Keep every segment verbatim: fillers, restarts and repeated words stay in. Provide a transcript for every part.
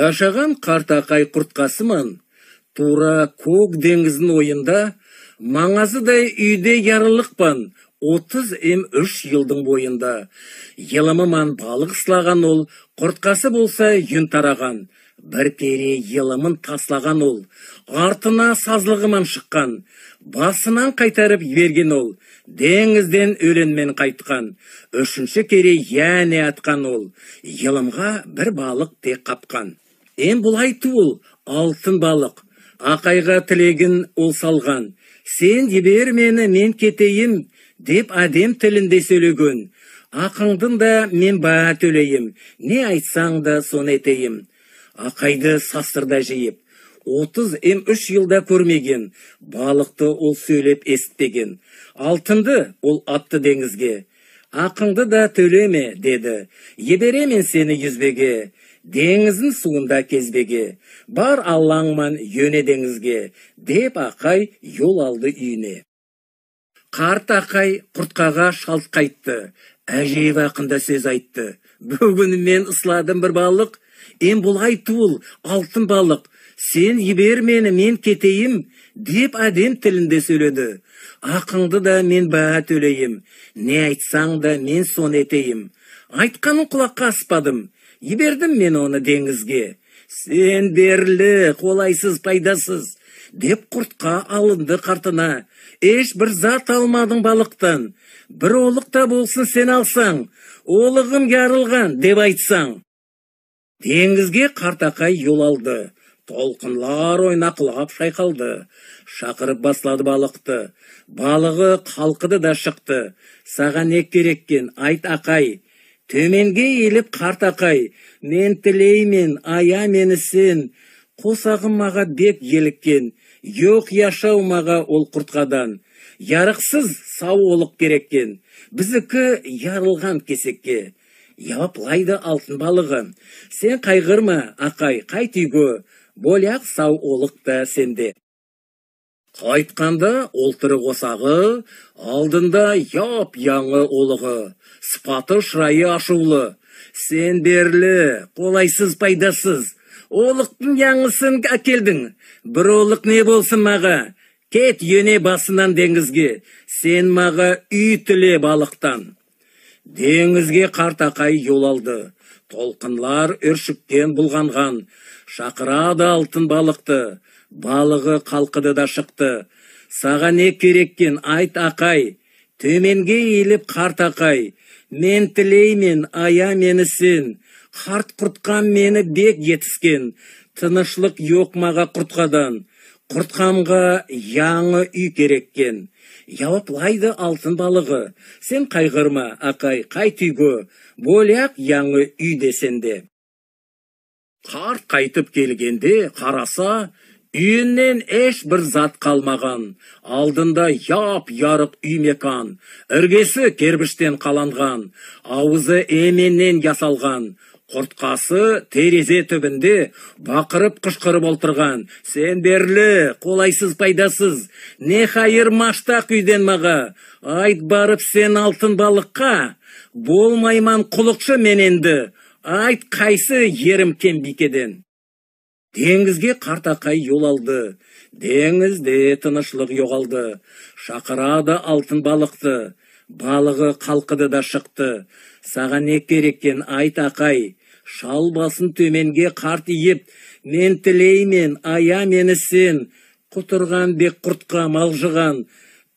Яшаган карт акай курткасы ман тувра коьк денъиздинъ ойында, манъазыдай уьйде ярлылык пан отыз эм уьш йылдынъ бойында. Йылымы ман балык ыслаган ол, курткасы болса юн тараган. Бир кере йылымын таслаган ол, артына сазлыгы ман шыккан. Басыннан кайтарып йиберген ол, денъизден оьлен мен кайткан. Уьшинши кере яне аткан ол, йылымга бир балык тек капкан. Эм булай тувыл, алтын балык, акайга тилегин ол салган. «Сен йибер мени, мен кетейим», — деп аьдем тилинде соьйлеген. «Акынъды да мен баа тоьлейим, не айтсанъ да соны этейим». Акайды састырды аьжейип, отыз эм уьш йылда коьрмеген, балыкты ол соьйлеп эситпеген. Алтынды ол атты денъизге. «Акынъды да тоьлеме, — деди, — йиберемен сени юзбеге. Денъиздинъ сувында кезбеге. Бар Алланъ ман йоьне денъизге», — деп акай йол алды уьйине. Карт акай курткага шалт кайтты, аьжейип акында соьз айтты. «Буьгуьн мен ысладым бир балык, эм булай тувыл, алтын балык. Сен йибер мени, мен кетейим», — деп аьдем тилинде соьйледи. «Акынъды да мен баа тоьлейим, не айтсанъ да мен соны этейим. Айтканынъ кулакка аспадым, йибердим мен оны денъизге». «Сен берли, колайсыз, пайдасыз», — деп куртка алынды картына. «Эш бир зат алмадынъ балыктан. Бир олык та болсын сен алсанъ, олыгым ярылган деп айтсанъ». Денъизге карт акай йол алды. Толкынлар ойнаклап шайкалды. Шакырып баслады балыкты. Балыгы калкыды да шыкты. «Сага не керек экен, айт, акай?» Тоьменге ийилип карт акай: «Мен тилеймен, ая мени сен. Косагым мага бек эликкен. Йок яшав мага ол курткадан. Ярыксыз сав олык керек экен. Бизики ярылган кесекке». Яваплайды алтын балыгы: «Сен кайгырма, акай, кайт уьйге. Болаяк сав олык та сенде». Кайтканда олтыры косагы, алдында яп-янъы олыгы, сыпаты, шырайы ашувлы. «Сен берли, колайсыз, пайдасыз. Олыктынъ янъысын аькелдинъ. Бир олык не болсын мага? Кет, йоьне басыннан денъизге. Сен мага уьй тиле балыктан». Денъизге карт акай йол алды. Толкынлар оьршиккен, булганган. Шакырады алтын балыкты. Балыгы калкыды да шыкты. «Сага не керек экен, айт, акай?» Тоьменге ийилип карт акай: «Мен тилеймен, ая мени сен. Карт курткам мени бек етискен. Тынышлык йок мага курткадан. Курткамга янъы уьй керек экен». Яваплайды алтын балыгы: «Сен кайгырма, акай, кайт уьйге. Болаяк янъы уьй де сенде». Карт кайтып келгенде караса, уьйиннен эш бир зат калмаган. Алдында яп-ярык уьй-мекан. Иргеси кербиштен каланган, авызы эменнен ясалган. Курткасы терезе туьбинде бакырып-кышкырып олтырган: «Сен берли, колайсыз, пайдасыз. Не хайыр маштак уьйден мага? Айт барып сен алтын балыкка, болмайман куллыкшы мен энди. Айт, кайсы ерим кем бийкеден?» Денъизге карт акай йол алды. Денъизде тынышлык йогалды. Шакырады алтын балыкты. Балыгы калкыды да шыкты. «Сага не керек экен, айт, акай?» Шал басын тоьменге карт ийип: «Мен тилеймен, ая мени сен. Кутырган бек курткам, алжыган.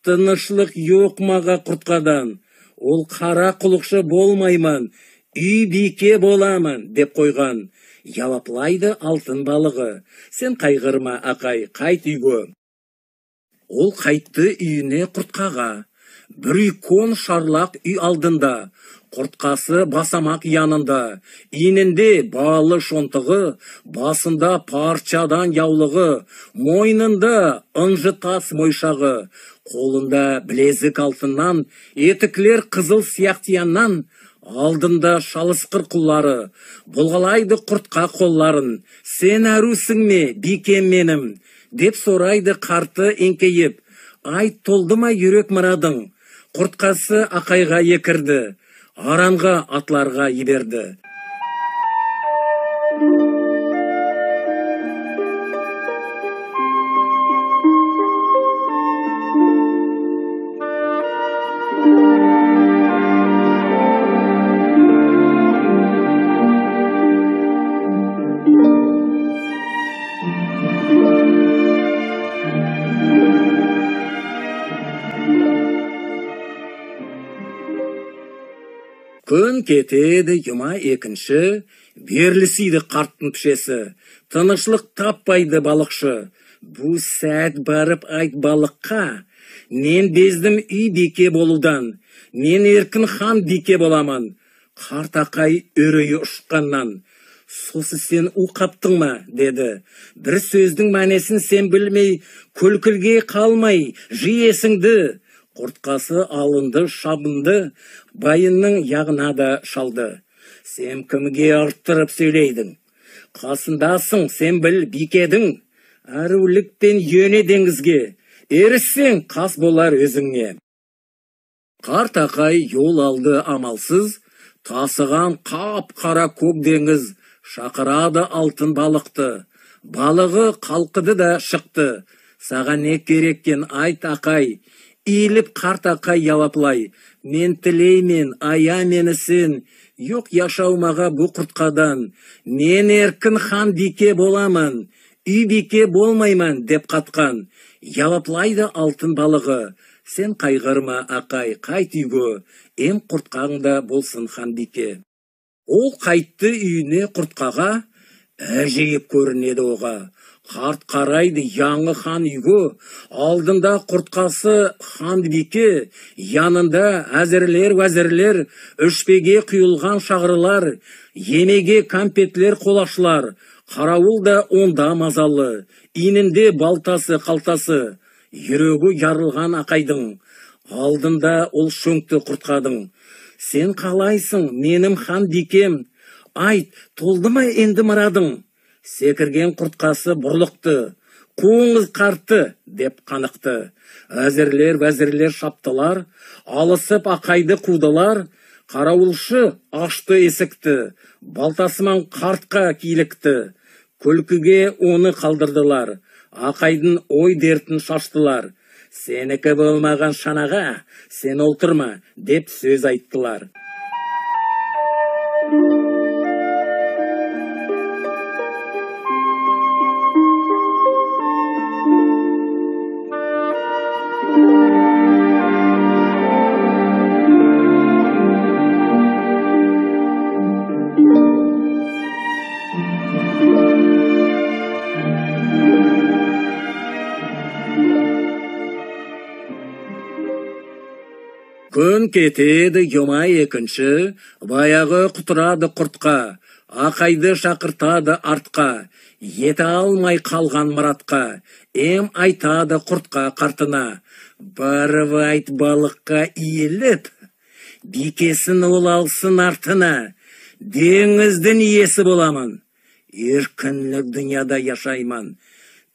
Тынышлык йок мага курткадан. Ол кара куллыкшы болмайман, уьй бийке боламан», — деп койган. Яваплайды алтын балыгы: «Сен кайгырма, акай, кайт уьйге». Ол кайтты уьйине курткага. Бир уьйкен шарлак уьй алдында, курткасы басамак янында. Ининде балы шонтыгы, басында парчадан явлыгы, мойнында ынжы тас мойшагы, колында билезик алтыннан, этиклер кызыл сияктыяннан. Алдында шалыскыр куллары, булгалайды куртка колларын. «Сен аьруьвсинъме, бийкем меним?» — деп сорайды карты энъкейип. «Айт, толды ма юрек мырадынъ?» Курткасы акайга экирди, аранга атларга йиберди. Куьн кетеди, юма экинши, берилсейди карттынъ пишеси. Тынышлык таппайды балыкшы. Бу саьт барып айт балыкка: «Мен бездим уьйбийке болувдан. Мен эркин ханбийке боламан». Карт акай уьрейи ушканнан: «Сосы сен ув каптынъма?» — деди. «Бир соьздинъ маьнесин сен билмей, куьлкиге калмай, йый эсинъди». Курткасы алынды, шабынды, байынынъ ягына да шалды. «Сен кимге арттырып соьйлейдинъ? Касындасынъ, сен бил, бийкединъ. Аьруьвлик пен йоьне денъизге. Эриссенъ, кас болар оьзинъе». Карт акай йол алды амалсыз, тасыган кап-кара коьк денъиз, шакырады алтын балыкты. Балыгы калкыды да шыкты. «Сага не керек экен, айт, акай?» Ийилип карт акай яваплай: «Мен тилеймен, ая мени сен. Йок яшав мага бу курткадан. Мен эркин ханбийке боламан, уьйбийке болмайман», — деп каткан. Яваплайды алтын балыгы: «Сен кайгырма, акай, кайт уьйге, эм куртканъ да болсын ханбийке». Ол кайтты уьйине курткага, аьжейип коьринеди ога. Карт карайды янъы хан уьйге, алдында курткасы ханбийке, янында аьзирлер-ваьзирлер, ишпеге куйылган шагырлар, емеге кампетлер, колашлар. Каравыл да онда мазалы, ининде балтасы, калтасы. Юреги ярылган акайдынъ. Алдында ол шоьнъкти курткадынъ. «Сен калайсынъ, меним ханбийкем? Айт, толдыма энди мырадынъ?» Секирген курткасы бурлыкты. «Кувынъыз картты!» — деп каныкты. Аьзирлер-ваьзирлер шаптылар, алысып акайды кувдылар. Каравылшы ашты эсикти, балтасы ман картка киликти. Куьлкиге оны калдырдылар, акайдынъ ой-дертин шаштылар. «Сеники болмаган шанага сен олтырма», — деп соьз айттылар. Куьн кетеди, юма экинши, баягы кутырады куртка, акайды шакыртады артка, ете алмай калган мыратка, эм айтады куртка картына: «Барып айт балыкка ийилип, бийкесин ол алсын артына. Денъиздинъ иеси боламан, эркинлик дуныяда яшайман.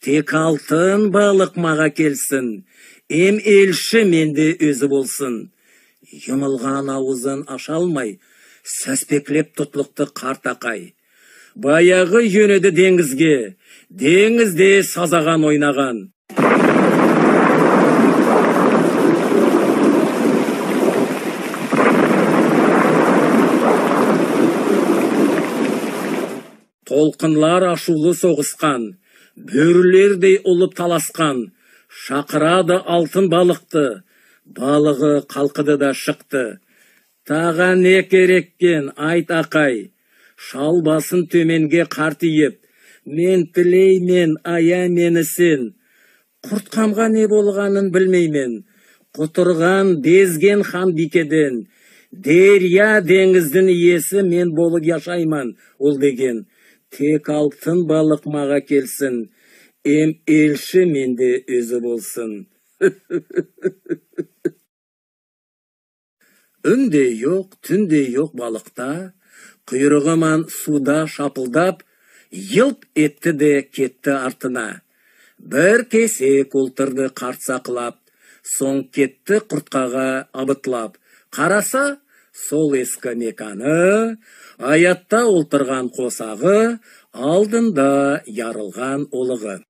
Тек алтын балык мага келсин, эм элши менде оьзи болсын». Юмылган авызын аша алмай, саьспеклеп тутлыкты карт акай. Баягы йоьнеди денъизге, денъиз де сазаган ойнаган. Толкынлар ашувлы согыскан, боьрилердей улып таласкан, шакырады алтын балыкты, балыгы калкыды да шыкты. «Тагы не керек экен, айт, акай?» Шал басын тоьменге карт ийип: «Мен тилеймен, ая мени сен. Курткамга не болганын билмеймен. Кутырган, безген ханбийкеден. Дерья, денъиздинъ иеси мен болып яшайман», — ол деген. «Тек алтын балык мага келсин, эм элши менде оьзи болсын». Уьн де йок, туьн де йок балыкта, куйрыгы ман сувда шапылдап, йылп этти де кетти артына. Бир кесек олтырды карт саклап, сонъ кетти курткага абытлап. Караса, сол эски меканы, аятта олтырган косагы, алдында ярылган олыгы.